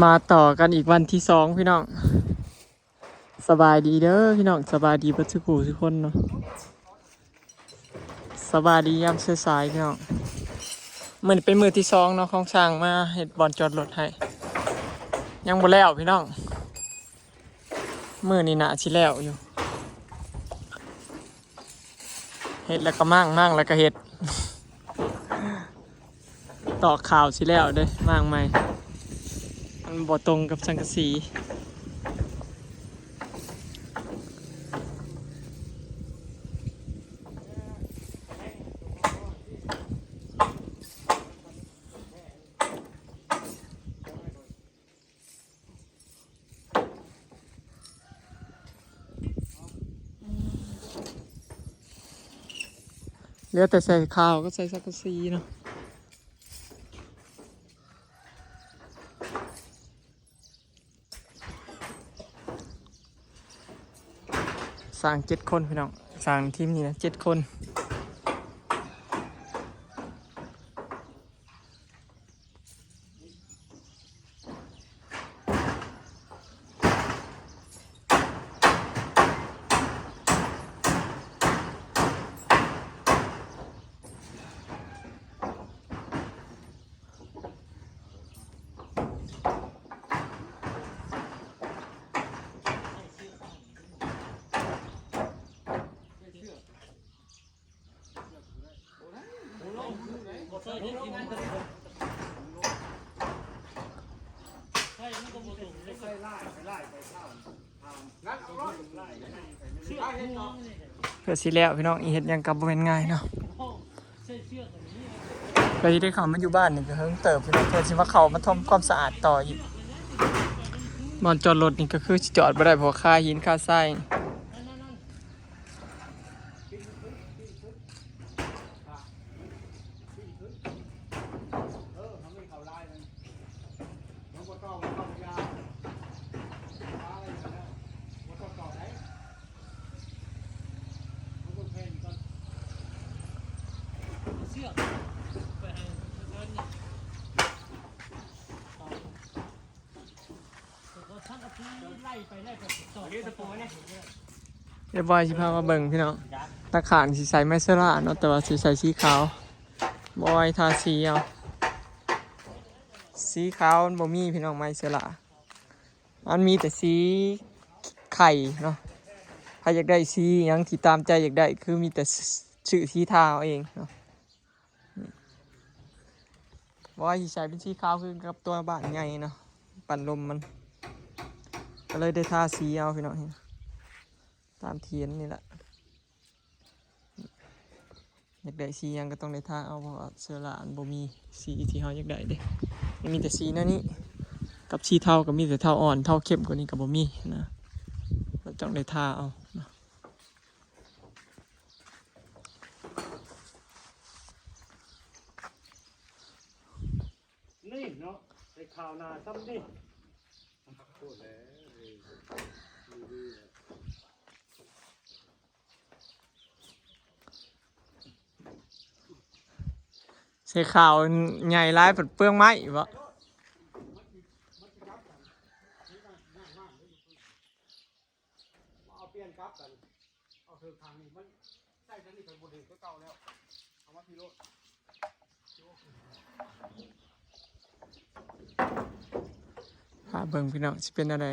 ມາຕໍ່ກັນອີກວັນທີສອງພີ່ນ້ອງ. ສະບາຍດີເດີພີ່ນ້ອງ, ສະບາຍດີເບິດສູ່ຜູ້ສູ່ຄົນເນາະ. ສະບາຍດີຍາມສາຍໆ ພີ່ນ້ອງ. ມື້ນີ້ເປັນມື້ທີສອງເນາະ ຂອງຊ່າງມາເຮັດບ່ອນຈອດລົດໃຫ້. ຍັງບໍ່ແລ້ວພີ່ນ້ອງ, ມື້ນີ້ໜ້າຊິແລ້ວຢູ່. ເຮັດແລ້ວກໍມ້າງ, ມ້າງແລ້ວກໍເຮັດ. ຕອກຂ່າວຊິແລ້ວເດ້, ມ້າງໃໝ່. ມັນບໍ່ຕົງກັບສັງກະສີ. ເຫຼືອແຕ່ໃສ່ຂ່າວກັບໃສ່ສັງກະສີເນາະ. ຊ່າງເຈັດຄົນພີ່ນ້ອງ, ຊ່າງທີມນີ້ນະເຈັດຄົນ. ເພື່ອຊິແລ້ວພີ່ນ້ອງ, ເຮັດຫຍັງກໍບໍ່ແມ່ນງ່າຍເນາະ. ກວ່າຊິໄດ້ເຂົ້າມາຢູ່ບ້ານນີ້ກໍເຫິງເຕີບພີ່ນ້ອງ, ເພື່ອຊິມາເຂົ້າມາທຳຄວາມສະອາດຕໍ່ອີກ. ບ່ອນຈອດລົດນີ້ກໍຄືຊິຈອດບໍ່ໄດ້ ເພາະວ່າຄາຫີນຄາຊາຍ. ດຽວບອຍຊິພາມາເບິ່ງພີ່ນ້ອງ, ຕາຂ້າງຊິໃສ່ໄມ້ເຊີລາເນາະ, ແຕ່ວ່າຊິໃສ່ສີຂາວ. ບອຍທາສີເອົາ, ສີຂາວມັນບໍ່ມີພີ່ນ້ອງ, ໄມ້ເຊີລາ ມັນມີແຕ່ສີໄຂ່ເນາະ. ໃຜຢາກໄດ້ສີຫຍັງທີ່ຕາມໃຈຢາກໄດ້ ຄືມີແຕ່ຊື້ສີທາເອົາເອງເນາະ. ບໍ່ວ່າຊິໃສ່ເປັນສີຂາວຄືກັບຕົວບ້ານໃຫຍ່ເນາະ, ປັນລົມມັນ ກໍເລີຍໄດ້ທາສີເອົາພີ່ນ້ອງ, ຕາມທຽນນີ້ແຫຼະ. ຢາກໄດ້ສີຫຍັງກໍຕ້ອງໄດ້ທາເອົາ, ເພາະວ່າເຊື້ອລາມັນບໍ່ມີສີທີ່ເຮົາຢາກໄດ້ເດ້. ມັນມີແຕ່ສີແນວນີ້ ກັບສີເທົາກໍມີແຕ່ເທົາອ່ອນ, ເທົາເຂັ້ມກວ່ານີ້ກໍບໍ່ມີນະ, ກໍຕ້ອງໄດ້ທາເອົານະ. ນີ້ເນາະ ໄດ້ຂ່າວໜ້າຊ່ຳນີ້ ໂຄດແລ້ວ ໃສ່ຂ່າວໃຫຍ່ຫຼາຍ ເປັນເປືອງໄມ້ບໍ? ເອົາປ່ຽນກັບກັນ ເອົາເທິງທາງນີ້ ມັນໃສ່ທາງນີ້ໄປບໍ່ເຫັນຄືເກົ່າແລ້ວ ເອົາມາພີ້ໂລດ. ຖ້າເບິ່ງພີ່ນ້ອງ ຊິເປັນແນວໃດ?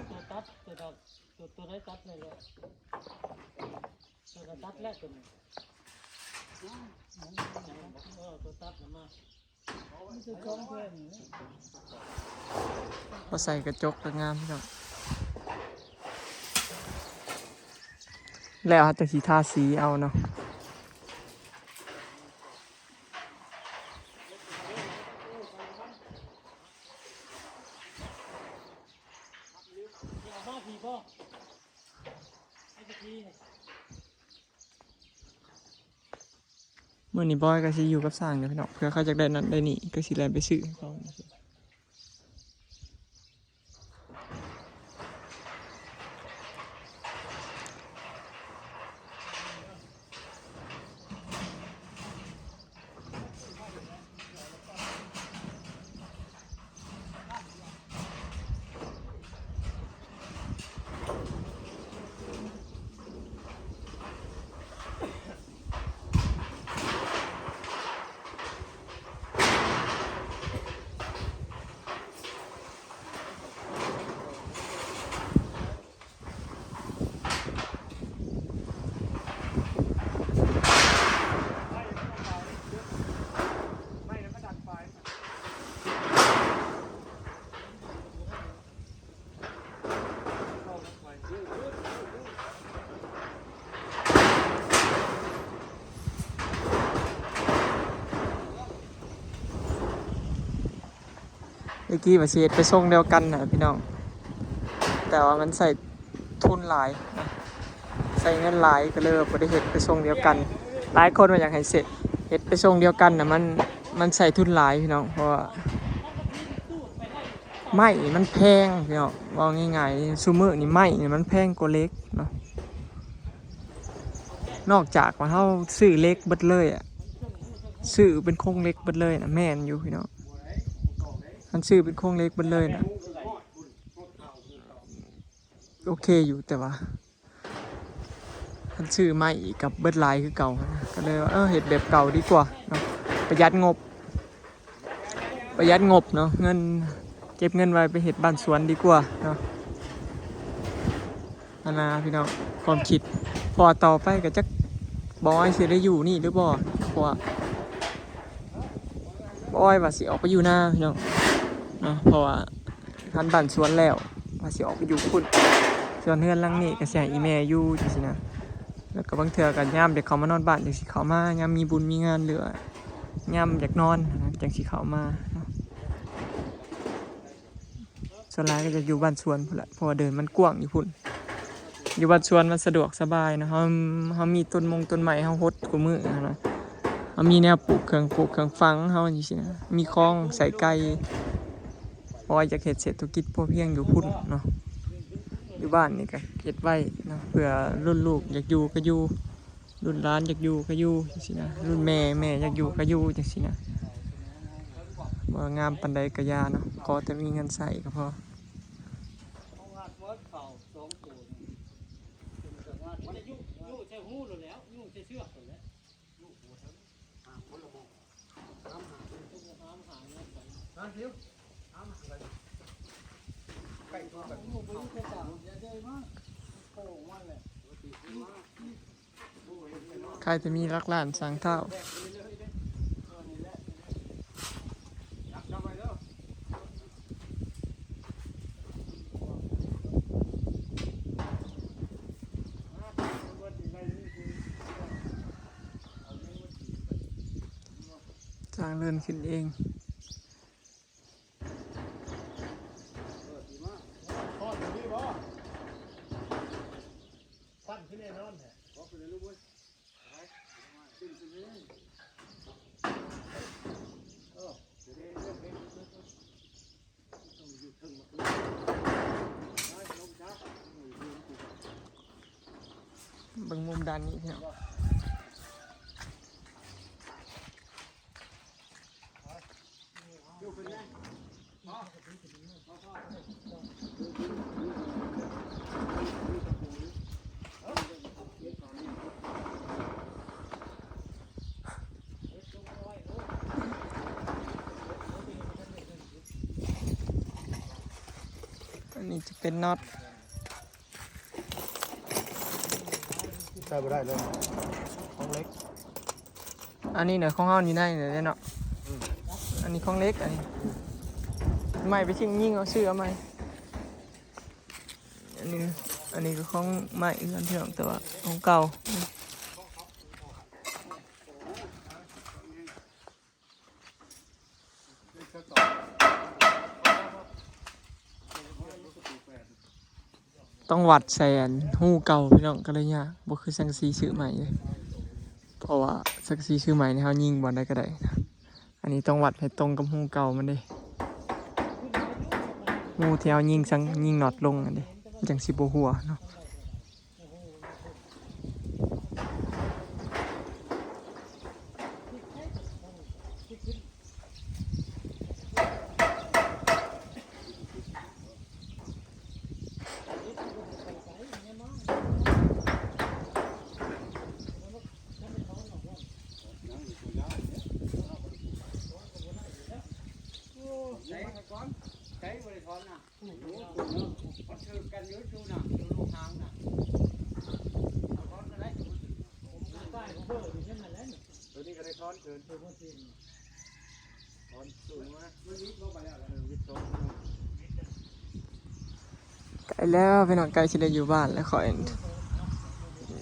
ຕົວຕັດ ຕົວຕັດ ຕົວ ຕົວໃດຕັດແລ້ວ ຕົວນັ້ນຕັດແລ້ວ ຕົວນີ້ ເອີ ຕົວຕັດນະມາ. ບໍ່ໃສ່ກະຈົກກໍງາມພີ່ນ້ອງ. ແລ້ວເຮົາຈະຊິທາສີເອົາເນາະ. ເອົາມາພີ້ບໍ່? ໃຫ້ໄປພີ້. ມື້ນີ້ບອຍກໍຊິຢູ່ກັບຊ່າງຢູ່ພີ່ນ້ອງ ເພື່ອເຂົາຢາກໄດ້ນັ້ນໄດ້ນີ້ ກໍຊິແລ່ນໄປຊື້ໃຫ້ເຂົາ. ເ ຕະກີ້ວ່າຊິເຮັດໄປຊົງດຽວກັນນະພີ່ນ້ອງ ແຕ່ວ່າມັນໃຊ້ທຶນຫຼາຍ ໃຊ້ເງິນຫຼາຍ ກໍເລີຍບໍ່ໄດ້ເຮັດໄປຊົງດຽວກັນ. ຫຼາຍຄົນວ່າຢາກໃຫ້ເຮັດ ເຮັດໄປຊົງດຽວກັນນະ ມັນ ມັນໃຊ້ທຶນຫຼາຍພີ່ນ້ອງ ເພາະວ່າໄມ້ນີ້ມັນແພງພີ່ນ້ອງ. ເວົ້າງ່າຍໆ ຊຸມື້ນີ້ໄມ້ນີ້ມັນແພງກວ່າເຫຼັກເນາະ. ນອກຈາກວ່າເຮົາຊື້ເຫຼັກເບິດເລີຍອະ ຊື້ເປັນໂຄງເຫຼັກເບິດເລີຍນະ ແມ່ນຢູ່ພີ່ນ້ອງ. ຄັນຊື້ເປັນໂຄງເຫຼັກເບິດເລີຍນະ ໂອເຄຢູ່ ແຕ່ວ່າຄັນຊື້ໄມ້ອີກກໍເບິດຫຼາຍຄືເກົ່ານະ ກໍເລີຍວ່າ ເອີ ເຮັດແບບເກົ່າດີກວ່າເນາະ ປະຢັດງົບ ປະຢັດງົບເນາະ ເງິນ ເກັບເງິນໄວ້ໄປເຮັດບ້ານສວນດີກວ່າເນາະ ຫັ້ນນະພີ່ນ້ອງ ຄວາມຄິດ. ເພາະວ່າຕໍ່ໄປກໍຈັກບໍ່ອ້ອຍຊິໄດ້ຢູ່ນີ້ຫຼືບໍ່ ເພາະວ່າບໍ່ອ້ອຍວ່າຊິອອກໄປຢູ່ນາພີ່ນ້ອງເນາະ ເພາະວ່າ ທັນບ້ານສວນແລ້ວ ວ່າຊິອອກໄປຢູ່ພຸ້ນ ສ່ວນເຮືອນຫຼັງນີ້ກໍຊິໃຫ້ອີ່ແມ່ຢູ່ຈັ່ງຊີ້ນະ. ແລ້ວກໍບາງເທື່ອກໍຍາມຢາກເຂົ້າມານອນບ້ານຈັ່ງຊິເຂົ້າມາ ຍາມມີບຸນມີງານ ຫຼືວ່າຍາມຢາກນອນຫັ້ນນະ ຈັ່ງຊິເຂົ້າມາເນາະ. ສ່ວນຫຼາຍກໍຢາກຢູ່ບ້ານສວນພຸ້ນລະ ເພາະວ່າເດີ່ນມັນກວ້າງຢູ່ພຸ້ນ. ຢູ່ບ້ານສວນມັນສະດວກສະບາຍເນາະ ເຮົາ ເຮົາມີຕົ້ນມົງຕົ້ນໄມ້ເຮົາຫົດຄູ່ມື້ຫັ້ນນະ ເຮົາມີແນວປູກເຄື່ອງປູກເຄື່ອງຝັງເຮົາຈັ່ງຊີ້ນະ ມີຄອງໃສ່ໄກ່ ເພາະວ່າຢາກເຮັດເສດຖະກິດພໍພຽງຢູ່ພຸ້ນເນາະ. ຢູ່ບ້ານນີ້ກໍເຮັດໄວ້ເນາະ ເພື່ອລຸ້ນລູກຢາກຢູ່ກໍຢູ່ ລຸ້ນຫຼານຢາກຢູ່ກໍຢູ່ຈັ່ງຊີ້ນະ ລຸ້ນແມ່ ແມ່ຢາກຢູ່ກໍຢູ່ຈັ່ງຊີ້ນະ. ບໍ່ງາມປານໃດກໍຢ່າເນາະ ຂໍແຕ່ມີເງິນໃຊ້ກໍພໍ. ໃກ້ຈະມີຫຼັກລ້ານສ້າງທ້າວ. ສ້າງເລີນຂຶ້ນເອງ. ເບິ່ງມຸມດ້ານນີ້ເນາະ. ອັນນີ້ຈະເປັນນັອດ ໃສ່ບໍ່ໄດ້ເລີຍ ຂອງເຫຼັກ. ອັນນີ້ນະ ຂອງເຮົາຢູ່ໃນນີ້ເນາະ. ອືມ ອັນນີ້ຂອງເຫຼັກ ອັນນີ້ ໄມ້ໄປຊິງຍິງເອົາ ຊື້ເອົາໃໝ່. ອັນນີ້ ອັນນີ້ກໍຂອງໃໝ່ຄືກັນ ພີ່ນ້ອງ ແຕ່ວ່າຂອງເກົ່າ. ຕ້ອງວັດໃສ່ອັນຮູເກົ່າ ພີ່ນ້ອງ ກໍເລີຍຍາກ ບໍ່ຄືສັງກະສີຊື້ໃໝ່ເດ້ ເພາະວ່າສັງກະສີຊື້ໃໝ່ນີ້ ເຮົາຍິງບ່ອນໃດກໍໄດ້. ອັນນີ້ຕ້ອງວັດໃຫ້ຕົງກັບຮູເກົ່າມັນເດ້ ຮູທີ່ເຮົາຍິງສັງ ຍິງນັອດລົງຫັ້ນເດ້ ມັນຈັ່ງຊິບໍ່ຮົ່ວເນາະ. ໃຊ້ໄວ້ກ່ອນ ໃຊ້ບໍ່ໄດ້ຖອນນະ. ມັນຖືກກັນຢູ່ ຢູ່ນະ ຢູ່ລູກຫາງນະ ຖອນກໍໄດ້. ຕົວນີ້ກໍໄດ້ຖອນຄືນ ຖອນສູງມາ ມັນວິດລົງໄປແລ້ວ ເອີ ວິດລົງ. ໃກ້ແລ້ວພີ່ນ້ອງ ໃກ້ຊິໄດ້ຢູ່ບ້ານແລ້ວ ຂ້ອຍ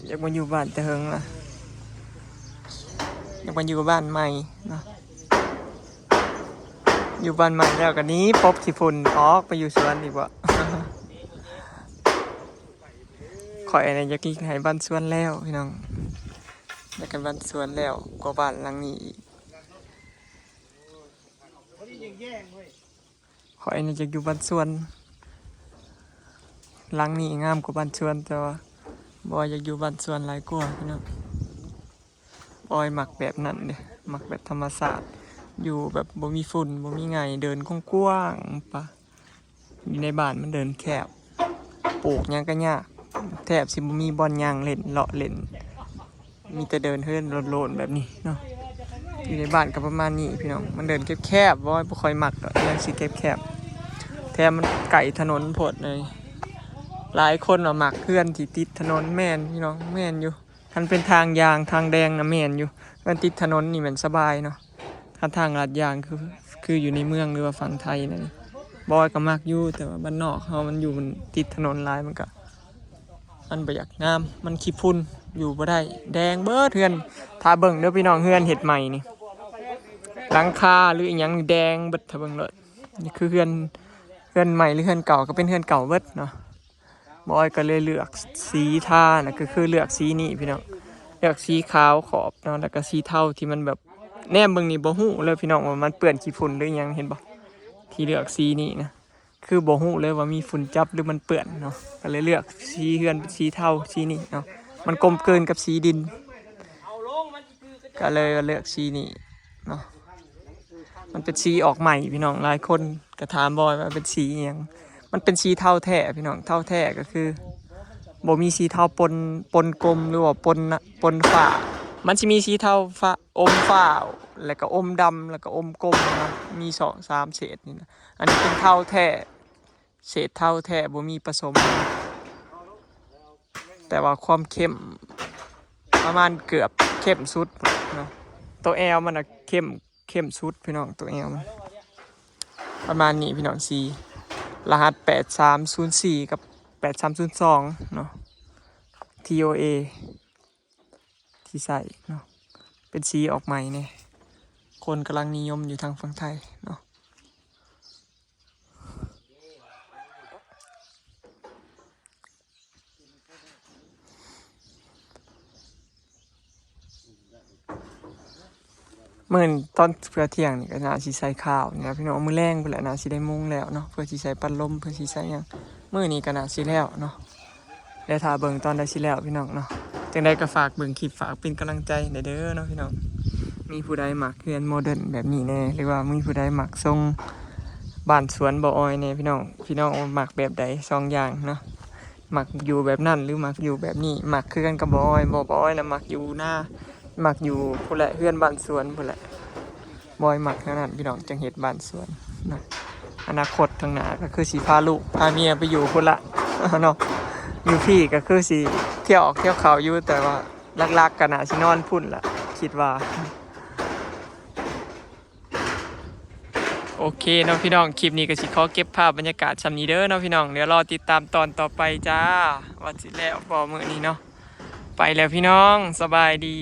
ຢາກມາຢູ່ບ້ານແຕ່ເຫິງລະ ຢາກມາຢູ່ບ້ານໃໝ່ເນາະ. ຢູ່ບ້ານໃໝ່ແລ້ວກໍໜີປົບຂີ້ຝຸ່ນອອກໄປຢູ່ສວນອີກບໍ? ຂ້ອຍນີ້ຢາກເຮັດໃຫ້ບ້ານສວນແລ້ວພີ່ນ້ອງ ຢາກໃຫ້ບ້ານສວນແລ້ວກວ່າບ້ານຫຼັງນີ້ອີກ. ຂ້ອຍນີ້ຢາກຢູ່ບ້ານສວນ ຫຼັງນີ້ງາມກວ່າບ້ານສວນ ແຕ່ວ່າບໍ່ຢາກຢູ່ບ້ານສວນຫຼາຍກວ່າພີ່ນ້ອງ. ບໍ່ຢາກ ມັກແບບນັ້ນເດ້ ມັກແບບທຳມະຊາດ ຢູ່ແບບບໍ່ມີຝຸ່ນ ບໍ່ມີໄຫງ່ ເດີນກວ້າງໆປະ. ຢູ່ໃນບ້ານມັນເດີນແຄບ ປູກຫຍັງກໍຍາກ ແທບຊິບໍ່ມີບ່ອນຍ່າງເຫຼັ້ນ ເລາະເຫຼັ້ນ ມີແຕ່ເດີນເຮີ້ນໂລນໆແບບນີ້ເນາະ. ຢູ່ໃນບ້ານກໍປະມານນີ້ພີ່ນ້ອງ ມັນເດີນແຄບໆ ບໍ່ ບໍ່ຄ່ອຍມັກດອກ ເລື່ອງຊິແຄບໆ ແຖມມັນໃກ້ຖະໜົນໂພດເລີຍ. ຫຼາຍຄົນວ່າມັກເຮືອນທີ່ຕິດຖະໜົນ ແມ່ນພີ່ນ້ອງ ແມ່ນຢູ່. ຄັນເປັນທາງຢາງທາງແດງນະແມ່ນຢູ່ ແມ່ນຕິດຖະໜົນນີ້ແມ່ນສະບາຍເນາະ. ຄັນທາງລາດຢາງຄື ຄືຢູ່ໃນເມືອງ ຫຼືວ່າຝັ່ງໄທນັ້ນ ບອຍກໍມັກຢູ່ ແຕ່ວ່າບ້ານນອກເຮົາມັນຢູ່ ມັນຕິດຖະໜົນຫຼາຍ ມັນກໍ ມັນບໍ່ຢາກງາມ ມັນຂີ້ຝຸ່ນ ຢູ່ບໍ່ໄດ້ ແດງເບິດເຮືອນ. ຖ້າເບິ່ງເດີພີ່ນ້ອງ ເຮືອນເຮັດໃໝ່ນີ້ ຫຼັງຄາ ຫຼືອີ່ຫຍັງແດງເບິດ ຖ້າເບິ່ງໂລດ. ນີ້ຄືເຮືອນ ເຮືອນໃໝ່ ຫຼືເຮືອນເກົ່າ ກໍເປັນເຮືອນເກົ່າເບິດເນາະ. ບອຍກໍເລີຍເລືອກສີທານະ ກໍຄືເລືອກສີນີ້ພີ່ນ້ອງ ເລືອກສີຂາວຂອບເນາະ ແລ້ວກໍສີເທົາທີ່ມັນແບບ ແນມເບິ່ງນີ້ບໍ່ຮູ້ເລີຍພີ່ນ້ອງວ່າມັນເປື້ອນຂີ້ຝຸ່ນ ຫຼືຫຍັງ ເຫັນບໍ່? ທີ່ເລືອກສີນີ້ນະ ຄືບໍ່ຮູ້ເລີຍວ່າມີຝຸ່ນຈັບ ຫຼືມັນເປື້ອນເນາະ ກໍເລີຍເລືອກສີເຮືອນເປັນສີເທົາ ສີນີ້ເນາະ ມັນກົມກືນກັບສີດິນ ກໍເລີຍເລືອກສີນີ້ເນາະ. ມັນເປັນສີອອກໃໝ່ພີ່ນ້ອງ ຫຼາຍຄົນກໍຖາມບອຍວ່າເປັນສີຫຍັງ ມັນເປັນສີເທົາແທ້ພີ່ນ້ອງ. ເທົາແທ້ກໍຄືບໍ່ມີສີເທົາປົນ ປົນກົມ ຫຼືວ່າປົນ ປົນຟ້າ ມັນຊິມີສີເທົາຟ້າ ອົມຟ້າ ແລ້ວກໍອົມດຳ ແລ້ວກໍອົມກົມເນາະ ມີສອງສາມເສດນີ້ນະ. ອັນນີ້ເປັນເທົາແທ້ ເສດເທົາແທ້ ບໍ່ມີປະສົມ ແຕ່ວ່າຄວາມເຂັ້ມປະມານເກືອບເຂັ້ມສຸດເນາະ. ໂຕແອວມັນນະເຂັ້ມ ເຂັ້ມສຸດພີ່ນ້ອງ ໂຕແອວມັນປະມານນີ້ພີ່ນ້ອງ. ສີລະຫັດແປດສາມສູນສີ່ກັບແປດສາມສູນສອງເນາະ ທີໂອເອ ທີ່ໃຊ້ເນາະ ເປັນສີອອກໃໝ່ແດ່ ຄົນກຳລັງນິຍົມຢູ່ທາງຝັ່ງໄທເນາະ. ມື້ນີ້ຕອນເພື່ອທ່ຽງນີ້ກໍໜ້າຊິໃສ່ຂາວນີ້ລະພີ່ນ້ອງ ມື້ແລງພຸ້ນແຫຼະໜ້າຊິໄດ້ມຸງແລ້ວເນາະ ເພື່ອຊິໃສ່ປັດລົມ ເພື່ອຊິໃສ່ຫຍັງ ມື້ນີ້ກໍໜ້າຊິແລ້ວເນາະ. ແລ້ວຖ້າເບິ່ງຕອນໃດຊິແລ້ວພີ່ນ້ອງເນາະ. ຈັ່ງໃດກໍຝາກເບິ່ງຄລິບ ຝາກເປັນກຳລັງໃຈແດ່ເດີເນາະພີ່ນ້ອງ. ມີຜູ້ໃດມັກເຮືອນໂມເດີນແບບນີ້ແດ່ ຫຼືວ່າມີຜູ້ໃດມັກຊົງບ້ານສວນບໍ່ອອຍແດ່ພີ່ນ້ອງ. ພີ່ນ້ອງມັກແບບໃດ ສອງຢ່າງເນາະ ມັກຢູ່ແບບນັ້ນ ຫຼືມັກຢູ່ແບບນີ້ ມັກຄືກັນກັບບໍ່ອອຍບໍ່? ບໍ່ອອຍນະມັກຢູ່ນາ ມັກຢູ່ພຸ້ນແຫຼະ ເຮືອນບ້ານສວນພຸ້ນແຫຼະ. ບອຍມັກແນວນັ້ນພີ່ນ້ອງ ຈັ່ງເຮັດບ້ານສວນເນາະ. ອະນາຄົດຂ້າງໜ້າກໍຄືຊິພາລູກພາເມຍໄປຢູ່ພຸ້ນລະເນາະ. ຢູ່ພີ້ກໍຄືຊິທ່ຽວອອກທ່ຽວເຂົ້າຢູ່ ແຕ່ວ່າຫຼັກໆກໍໜ້າຊິນອນພຸ້ນລະ ຄິດວ່າ. ໂອເຄເນາະພີ່ນ້ອງ ຄລິບນີ້ກໍຊິຂໍເກັບພາບບັນຍາກາດຊ່ຳນີ້ເດີເນາະພີ່ນ້ອງ. ດຽວລໍຕິດຕາມຕອນຕໍ່ໄປຈ້າ ວ່າຊິແລ້ວບໍ່ມື້ນີ້ເນາະ. ໄປແລ້ວພີ່ນ້ອງ ສະບາຍດີ.